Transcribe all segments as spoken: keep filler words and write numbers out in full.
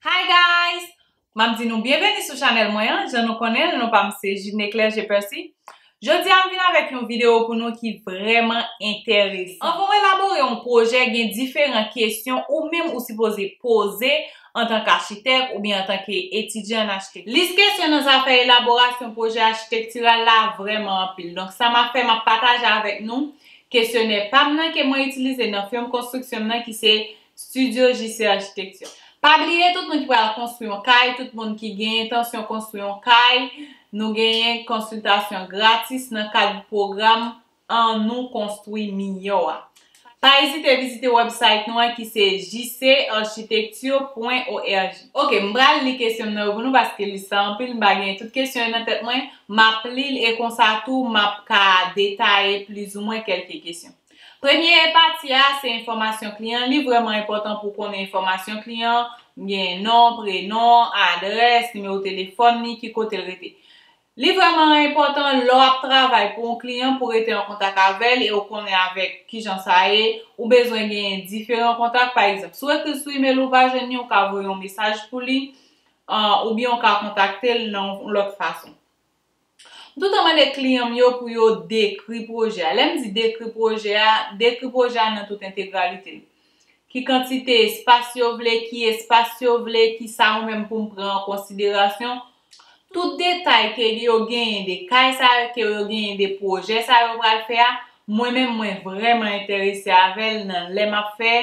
Hi guys! M ap di nou byenveni sou chanèl mwen an. Jan nou konnen l, non pa m se Jidneclaire G Percy. Jodi a m vin avèk yon videyo pou nou ki vrèman enteresan. Anvan w elabore yon pwojè, gen diferan kesyon ou menm ou sipoze poze antanke achitèk oubyen antanke etidyan an achitekti. Lis kesyon nan zafè elaborasyon pwojè achitektiral la vrèman anpil. Donk sa m ap fè, m ap pataje avèk nou kesyonè pa m nan ke mwen itilize nan fèm konstriksyon m nan ki se Studio J C Architecture. Pa bliye, tout moun ki pral konstwi yon kay, tout moun ki gen entansyon konstwi yon kay, nou genyen konsiltasyon gratis nan kad pwogram Annou Konstwi Miyò a. Pa ezite vizite website nou an ki se J C architecture point org. Ok, m pral li kesyon m nan yo pou nou paske lis sa anpil, m pa gen tout kesyon yo nan tèt mwen. M ap li l e konsa tou m ap ka detaye plizoumwen kèlke kesyon. Premye pati a se enfòmasyon kliyan. Li vrèman enpòtan pou w konnen enfòmasyon kliyan. Gen non, prenon, adrès, nimewo telefòn li, ki kote l rete. Li vrèman enpòtan lè w ap travay pou yon kliyan pou w rete an kontak avè l e w konnen avèk kijan sa ye. Ou bezwen genyen diferan kontak. Pa egzanp, si w ekri l sou imèl ou pa jwenn li, ou ka voye yon mesaj pou li, oubyen w ka kontakte l nan yon lòt fason. M toutan mande kliyan m yo pou yo dekri pwojè a. Lè m di dekri pwojè a, dekri pwojè a nan tout entegralite l. Ki kantite espas yo vle, ki espas yo vle, ki sa ou menm pou m pran an konsiderasyon. Tout detay ke yo genyen de kay sa yo, ke yo genyen de pwojè sa yo pral fè a, mwen menm mwen vrèman enterese avè l nan lè m ap fè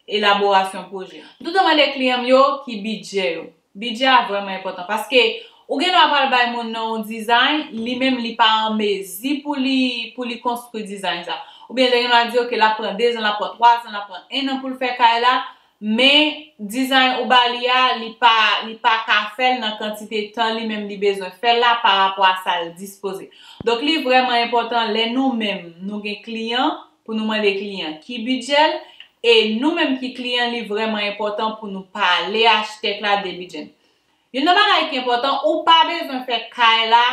elaborasyon pwojè. M toutan mande kliyan m yo ki bidjè yo. Bidjè a vrèman enpòtan paske ou gen dwa pral bay moun nan yon design, li menm li pa an mezi pou li pou li konstwi design sa. Oubyen li gen dwa di ok, l ap pran de zan, l ap pran twa zan, l ap pran en an pou l fè kay la, men design ou ba li a, li pa li pa ka fè l nan kantite tan li menm li bezwen fè l la pa rapò a sa l dispoze. Donk li vrèman enpòtan lè nou menm nou gen kliyan pou nou mande kliyan ki bidjè l, e nou menm ki kliyan li vrèman enpòtan pou nou pale achitèk la de bidjè n. Youn nan bagay ki enpòtan, ou pa bezwen fè kay la,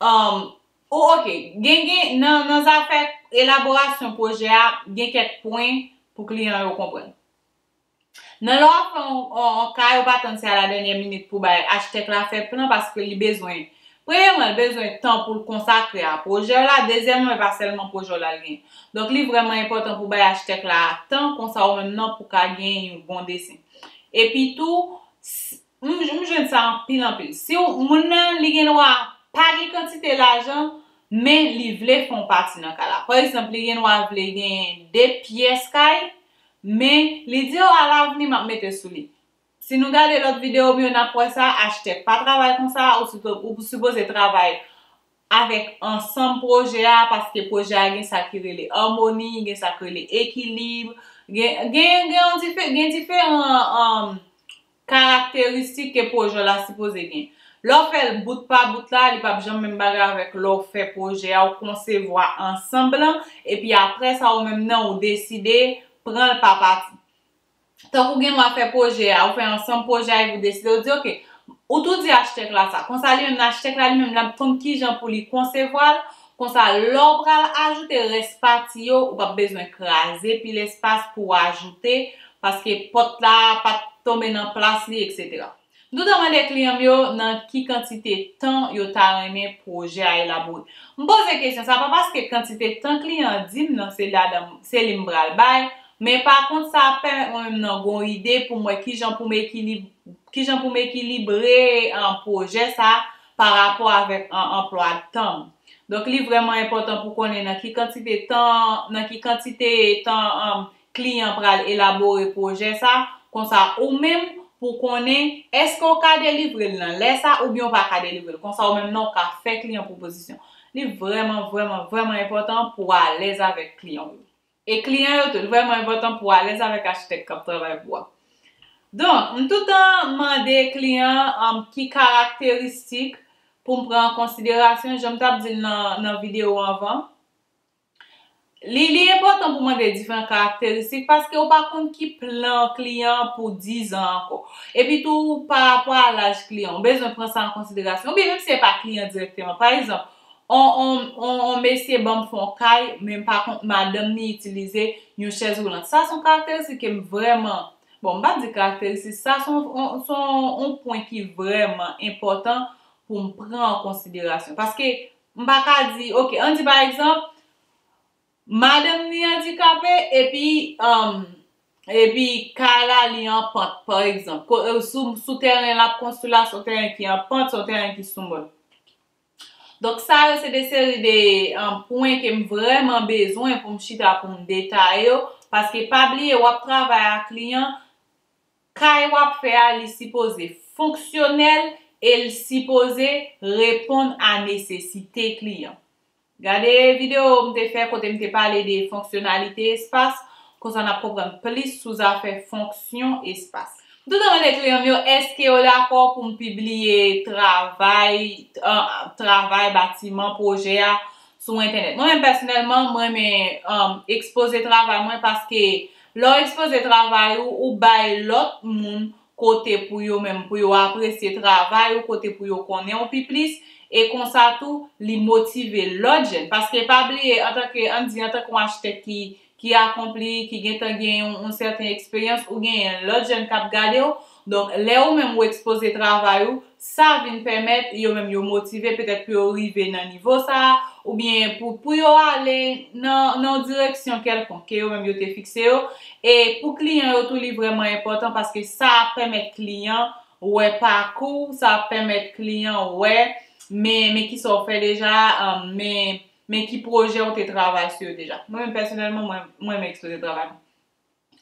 um, ou ok, gen gen nan nan zafè elaborasyon pwojè a, gen kèk pwen pou kliyan yo konprann. Nan lè w ap fè yon, yon, yon kay, ou pa tann se a la dènyè minit pou bay achitèk la fè plan paske li bezwen, premyèman, li bezwen tan pou l konsakre a pwojè w la, dezyèmman, e pa sèlman pwojè w la l genyen. Donk, li vrèman enpòtan pou bay achitèk la tan, konsa ou menm nan pou ka genyen yon bon desen. Epi tou, m, m jwenn sa anpil, anpil. Si w, moun nan, li gen dwa pa gen kantite lajan, men li vle fè yon pati nan kay la. Pa egzanp, li gen dwa vle gen de pyès kay, men li di, o, alavni, m ap mete sou li. Si nou gade lòt videyo m yo, n ap wè sa, achitèk pa travay konsa, ou sipo-, ou sipoze travay avèk ansanm pwojè a, paske pwojè a gen sa ki rele amoni, gen sa ki rele ekilib, gen, gen, gen yon dife-, gen diferan, um, karakteristik ke pwojè w la sipoze gen. Lè w fè l bout pa bout la, li p ap janm menm bagay avèk lè w fè pwojè a, ou konsevwa ansanm lan, epi apre sa, ou menm nan, ou deside pran l pa pati. Tankou gen dwa fè pwojè a, ou fè ansanm pwojè a, epi ou deside, ou di, ok, ou tou di achitèk la sa. Konsa, li menm, achitèk la, li menm, l ap konn kijan pou li konsevwa l. Konsa, lè w pral ajoute rès pati yo, ou p ap bezwen kraze pil espas pou w ajoute, paske pòt la pa t tonbe nan plas li, etsetera. M toutan mande kliyan m yo nan ki kantite tan yo ta renmen pwojè a elabore. M poze kesyon sa pa paske kantite tan kliyan an di m nan se ladan m, se li m pral bay, men pa kont sa ap pèmèt mwen menm nan gon ide pou m wè kijan pou m ekilib-, kijan pou m ekilibre, an, pwojè sa pa rapò avèk, an, anplwa tan m. Donk, li vrèman enpòtan pou konnen nan ki kantite tan, nan ki kantite tan, an, kliyan pral elabore pwojè sa, konsa ou menm pou konnen èske w ka delivre l nan lè sa oubyen w pa ka delivre l. Konsa ou menm nan w ka fè kliyan pwopozisyon. Li vrèman, vrèman, vrèman enpòtan pou w alèz avèk kliyan w yo. E kliyan yo tou, li vrèman enpòtan pou w alèz avèk achitèk k ap travay pou w a. Donk, m toutan mande kliyan an, um, ki karakteristik pou m pran an konsiderasyon, jan m t ap di l nan, nan videyo anvan. Li, li enpòtan pou mande diferan karakteristik paske ou pa konn ki plan kliyan an pou diz an ankò. Epi tou, pa rapò a laj kliyan, ou bezwen pran sa an konsiderasyon. Oubyen menm si se pa kliyan dirèkteman. Pa egzanp, on, on, on, on mesye ban m fè on kay, men pa kont madanm ni itilize yon chèz woulant. Sa se yon karakteristik ke m vrèman Bon, m p ap di karakteristik, sa se yon, se yon, yon pwen ki vrèman enpòtan pou m pran an konsiderasyon. Paske m pa ka di, oke, ann di pa egzanp, madanm li andikape, epi, um, epi kay la li an pant, pa egzanp. Ko-, eh, sou, sou tèren l ap konstwi la, se yon tèren ki an pant, se yon tèren ki sou mòn. Donk, sa yo se de seri de, um, pwen ke m vrèman bezwen pou m chita pou m detaye yo, paske pa bliye, w ap travay ak kliyan, kay w ap fè a, li sipoze fonksyonèl e l sipoze reponn a nesesite kliyan. Gade videyo m te fè kote m te pale de fonksyonalite espas, konsa n ap konprann plis sou zafè fonksyon espas. M toujou mande kliyan m yo, èske yo dakò pou m pibliye travay, ah, travay batiman, pwojè a sou entènèt? Mwen menm pèsonèlman, mwen renmen, um, ekspoze travay mwen paske lè w ekspoze travay ou, ou bay lòt moun kote pou yo menm, pou yo apresye travay ou, kote pou yo konnen w pi plis, e konsa tou, li motive lòt jèn. Paske pa bliye, antanke, ann di, antanke yon achitèk ki, ki akonpli, ki gentan gen yon, yon sèten eksperyans, ou genyen lòt jèn k ap gade w. Donk, lè ou menm ou ekspoze travay ou, sa vin pèmèt yo menm yo motive, petèt pou yo rive nan nivo sa a, oubyen pou, pou yo ale nan, nan yon direksyon kèlkonk ke yo menm yo te fikse yo. E pou kliyan yo tou, li vrèman enpòtan paske sa ap pèmèt kliyan wè pakou w, sa ap pèmèt kliyan wè, men, men kisa w fè deja, um, men, men ki pwojè w te travay sou yo deja. Mwen menm pèsonèlman, mwen, mwen renmen ekspoze travay mwen.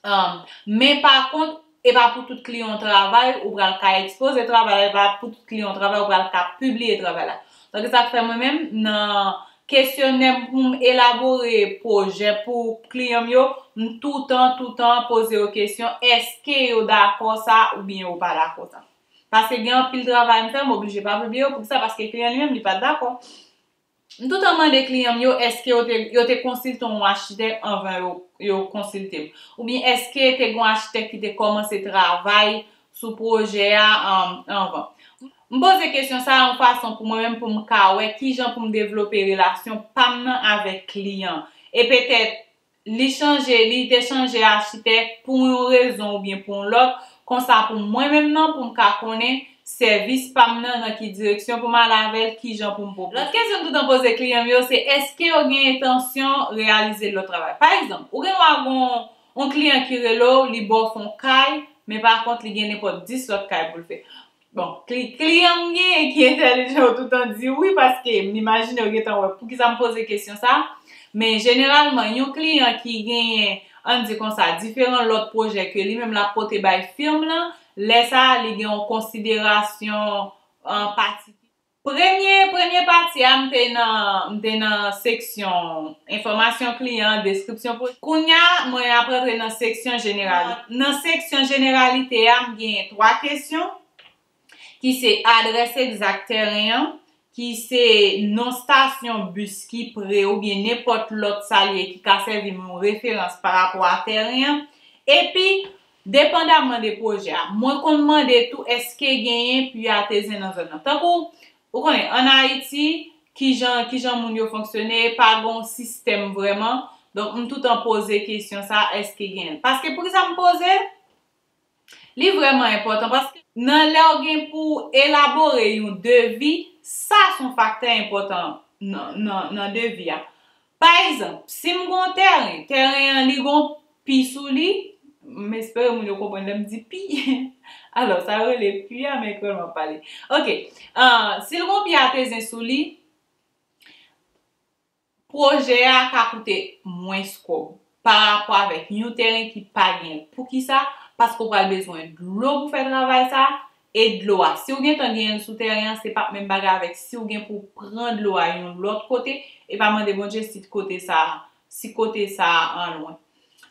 Um, men pa kont, e pa pou tout kliyan w travay, ou pral ka ekspoze travay la, e pa pou tout kliyan w travay, ou pral ka pibliye travay la. Donk, se sa k fè mwen menm, nan kesyonè m pou m elabore pwojè pou kliyan m yo, m toutan, toutan poze yo kesyon, èske yo dakò sa oubyen yo pa dakò sa. Paske gen anpil travay m fè, m oblije pa pibliye yo. Poukisa? Paske kliyan li menm, li pa t dakò. M toutan mande kliyan m yo, èske yo te, yo te konsilte yon achitèk anvan yo, yo konsilte m? Oubyen èske te gen yon achitèk ki te kòmanse travay sou pwojè a, um, anvan? M poze kesyon sa a yon fason pou mwen menm, pou m ka wè kijan pou m devlope relasyon pa m nan avèk kliyan. E petèt, li chanje, li te chanje achitèk pou yon rezon oubyen pou yon lòt, konsa pou mwen menm nan, pou m ka konnen sèvis pa m nan, nan ki direksyon pou m ale avè l, kijan pou m pwopoze. Lòt kesyon m toutan poze kliyan m yo, se èske yo gen entansyon reyalize lòt travay? Pa egzanp, ou gen dwa gen yon, yon kliyan ki rele w, li ba w fè yon kay, men pa kont, li gen nenpòt dis lòt kay pou l fè. Bon, kli-, kliyan m genyen ki entèlijan yo toutan di wi, paske m imajine yo gentan wè poukisa m poze kesyon sa. Men jeneralman, yon kliyan ki genyen, ann di konsa, diferan lòt pwojè ke li menm l ap pote bay fim lan, lè sa a, li gen yon konsiderasyon, an, patikilye. Premye, premye pati a, m te nan, m te nan seksyon enfòmasyon kliyan, deskripsyon pwojè. Kounye a, mwen ap rantre nan seksyon jeneralite. Nan seksyon jeneralite a, m genyen twa kesyon, ki se adrès egzak tèren an, ki se non stasyon bis ki pre oubyen nenpòt lòt sa l ye ki ka sèvi m yon referans pa rapò a tèren an, epi, depandaman de pwojè a, mwen konn mande tou èske genyen pwi atezen nan zòn nan. Tankou, ou konnen, ann Ayiti, kijan, kijan moun yo fonksyone, pa gen yon sistèm vrèman. Donk, m toutan poze kesyon sa, èske genyen? Paske poukisa m poze l? Li vrèman enpòtan paske nan lè w gen pou elabore yon devi, sa se yon faktè enpòtan nan, nan, nan devi a. Pa egzanp, si m gen yon tèren, tèren an li gen yon pi sou li, m espere moun yo konprann lè m di pi. Alò, sa yo rele pi a, men kreyòl m ap pale. Oke, ah, si l gen yon pi atezen sou li, pwojè a ka koute mwens kòb pa rapò avèk yon tèren ki pa gen. Poukisa? Paske w pral bezwen dlo pou fè travay sa, e dlo a, si w gentan genyen l sou tèren an, se p ap menm bagay avèk si w gen pou w pran dlo a yon lòt kote, e pa mande Bondye si kote sa, si kote sa an lwen.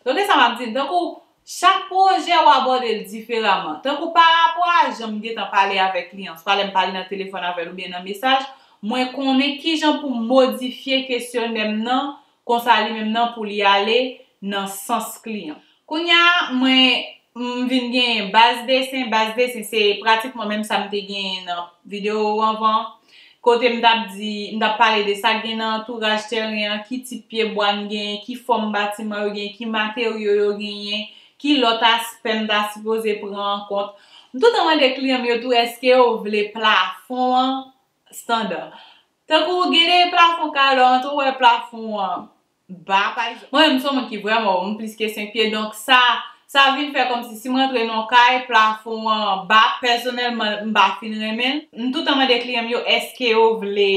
Donk, e sa m ap di n, tankou, chak pwojè w abòde l diferaman. Tankou pa rapò a jan m gentan pale avèk kliyan, swa lè m pale nan telefòn avè l oubyen nan mesaj, mwen konnen kijan pou m modifye kesyonè m nan, konsa li menm nan pou li ale nan sans kliyan. Kounye a, mwen, m vin genyen baz desen. Baz desen, se pratikman menm sa m te genyen nan videyo anvan. Kote m t ap di, m t ap pale de sa k gen nan antouraj tèren an, ki tip pyebwa n genyen, ki fòm batiman yo genyen, ki materyo yo genyen, ki lòt aspè m ta sipoze pran an kont. M toutan mande kliyan m yo tou èske yo vle plafon an standa. Tankou gen de plafon kay la, antre w wè plafon an ba, pa egzanp. Mwen menm, m se yon moun ki vrèman wo, m plis ke senk pye, donk sa, sa vin fè kòmsi si m rantre nan yon kay, plafon an ba, pèsonèlman, m pa fin renmen l. M toutan mande kliyan m yo, èske yo vle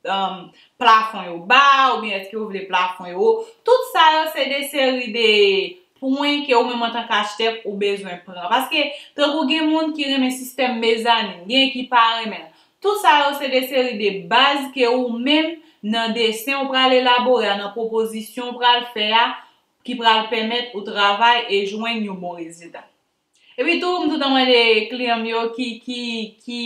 um, plafon yo ba, oubyen èske yo vle plafon yo wo. Tout sa yo se de seri de pwen ke ou menm antanke achitèk ou bezwen pran. Paske, tankou gen moun ki renmen sistèm mezanin, gen ki pa renmen l. Tout sa yo se de seri de baz ke ou menm nan desen ou pral elabore a, nan pwopozisyon ou pral fè a, ki pral pèmèt ou travay e jwenn yon bon rezilta. Epi tou, m toutan mande kliyan m yo ki, ki, ki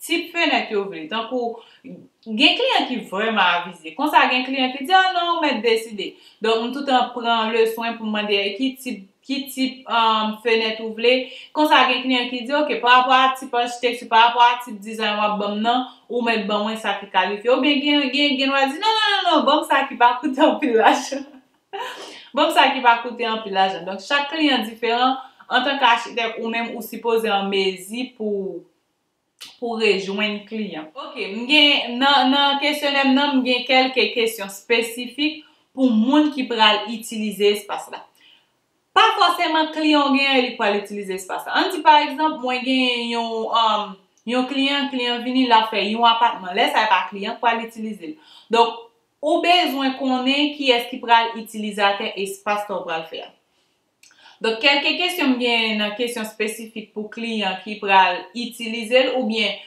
tip fenèt yo vle. Tankou, gen kliyan ki vrèman avize. Konsa, gen kliyan ki di, "Ah non, ou mèt deside." Donk, m toutan pran le swen pou m mande ki tip, ki tip um, fenèt ou vle. Konsa, gen kliyan ki di, "Ok, pa rapò a tip achitekti, pa rapò a tip dizayn w ap ban m nan, ou mèt ban mwen sa ki kalifye." Oubyen gen, gen, gen dwa di, "Non, non, non, non, ban m sa ki pa koute anpil lajan." Ban m sa ki pa koute anpil lajan. Donk, chak kliyan diferan. Antanke achitèk, ou menm, ou sipoze an mezi pou, pou rejwenn kliyan. Ok, m gen, nan, nan kesyonè m nan, m gen kèlke kesyon espesifik pou moun ki pral itilize espas la. Pa fòseman kliyan w genyen li pral itilize espas la. Ann di, pa egzanp, mwen gen yon, um, yon kliyan, kliyan vini, l ap fè yon apatman. Lè sa a, e pa kliyan k pral itilize l. Donk, ou bezwen konnen kiyès ki pral itilizatè espas sa w pral fè a. Donk, kèlke kesyon m gen nan kesyon espesifik pou kliyan ki pral itilize l, oubyen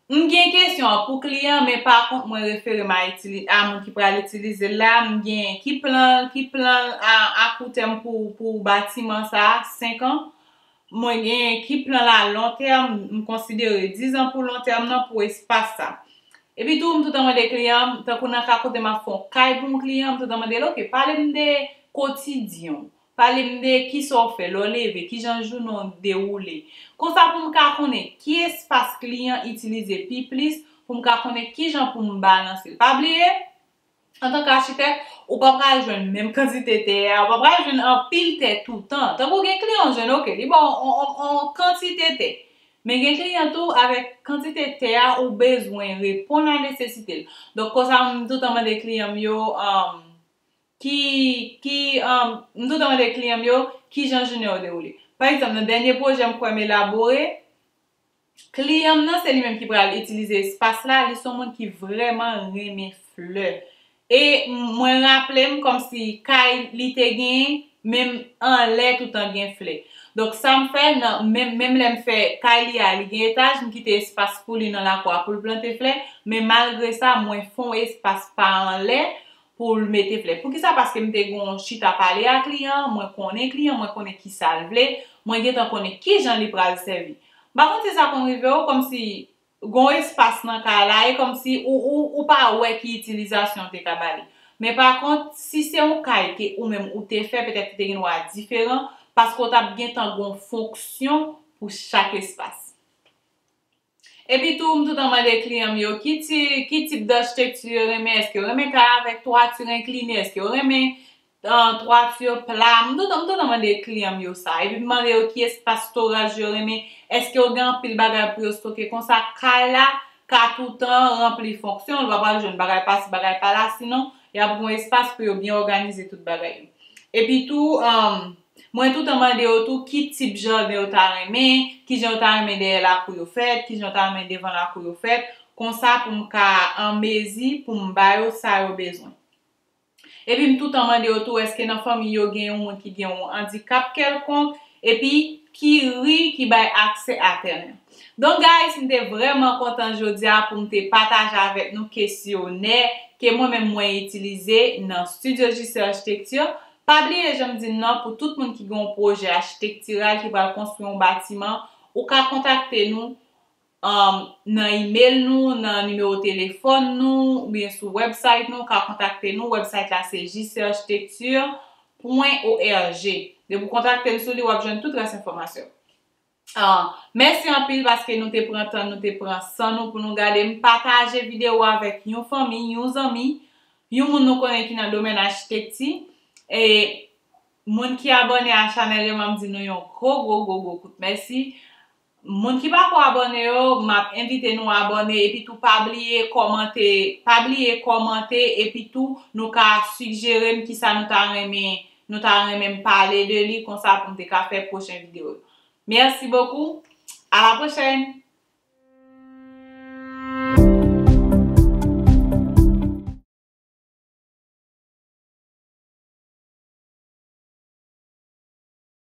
m gen kesyon an pou kliyan, men pa kont mwen refere m a itili-, a moun ki pral itilize l la, m gen ki plan, ki plan a, a kou tèm pou, pou batiman sa a, senk an. Mwen gen ki plan la lon tèm, m konsidere diz an pou lon tèm nan pou espas sa. Epi tou, m toutan mande kliyan m, tankou nan ka kote m ap fè yon kay pou yon kliyan, m toutan mande l, "Ok, pale m de kotidyen w. Pale m de kisa w fè lè w leve, kijan jounen w dewoule." Konsa pou m ka konnen ki espas kliyan itilize pi plis, pou m ka konnen kijan pou m balanse l. Pa bliye, antanke achitèk, ou pa pral jwenn menm kantite tè a, ou pa pral jwenn anpil tè toutan. Tankou gen kliyan w jwenn, ok, li ba w on, on, on kantite tè. Men gen kliyan tou, avèk kantite tè a, ou bezwen reponn a nesesite l. Donk, konsa, m toutan mande kliyan m yo, um, ki, ki, um, m toutan mande kliyan m yo, kijan jounen yo dewoule. Pa egzanp, nan dènye pwojè m kwè m elabore, kliyan m nan, se li menm ki pral itilize espas la, li se yon moun ki vrèman renmen flè. E mwen raple m kòmsi kay li te genyen, men anlè toutan gen flè. Donk, sa m fè, nan, menm, menm lè m fè kay li a, li gen etaj, m kite espas pou li nan lakou a pou l plante flè, men malgre sa, mwen fè yon espas pa anlè pou l mete flè. Poukisa? Paske m te gon chita pale a kliyan an, mwen konnen kliyan, mwen konnen kisa l vle, mwen gentan konnen kijan li pral sèvi. M pa konn si sa konn rive w, kòmsi gon espas nan kay la, e kòmsi ou, ou, ou pa wè ki itilizasyon w te ka ba li. Men pa kont, si se yon kay ke ou menm ou te fè, petèt li te gen dwa diferan, paske w t ap gentan gon fonksyon pou chak espas. Epi tou, m toutan mande kliyan m yo ki ti, ki tip dachitekti yo renmen, èske yo renmen kay avèk twati enkline, èske yo renmen an twati pla, m toutan, m toutan mande kliyan m yo sa. Epi m mande yo ki espas storaj yo renmen, èske yo gen anpil bagay pou yo stoke. Konsa, kay la ka toutan ranpli fonksyon l, w pa pral jwenn bagay pasi, bagay pala, sinon, y ap gen espas pou yo byen òganize tout bagay yo. Epi tou, um, mwen toutan mande yo tou ki tip jaden yo ta renmen, kijan yo ta renmen dèyè lakou yo fèt, kijan yo ta renmen devan lakou yo fèt, konsa pou m ka an mezi pou m ba yo sa yo bezwen. Epi m toutan mande yo tou, èske nan fanmi yo gen yon moun ki gen yon andikap kèlkonk, epi ki ri ki bay aksè a tèren. Donk, guys, m te vrèman kontan jodi a pou m te pataje avèk nou kesyonè ke mwen menm mwen itilize nan Studio J C Architecture. Pa bliye, jan m di n nan, pou tout moun ki gen yon pwojè achitektiral, ki pral konstwi yon batiman, ou ka kontakte nou um, nan email nou, nan nimewo telefòn nou, oubyen sou website nou, ka kontakte nou. Website la se J C architecture point org. Depi w kontakte n sou li, w ap jwenn tout rès enfòmasyon. Ah, mèsi anpil paske nou te pran tan, nou te pran san nou pou nou gade m. Pataje videyo a avèk yon fanmi, yon zanmi, yon moun nou konnen ki nan domèn achitekti. E Moun ki abòne a chanèl yo, m ap di nou yon gwo, gwo, gwo, gwo kout mèsi. Moun ki pako abòne yo, m ap envite nou abòne, epi tou pa bliye kòmante, pa bliye kòmante, epi tou nou ka sigjere m kisa nou ta renmen, nou ta renmen m pale de li, konsa pou m te ka fè pwochen videyo. Merci beaucoup. À la prochaine.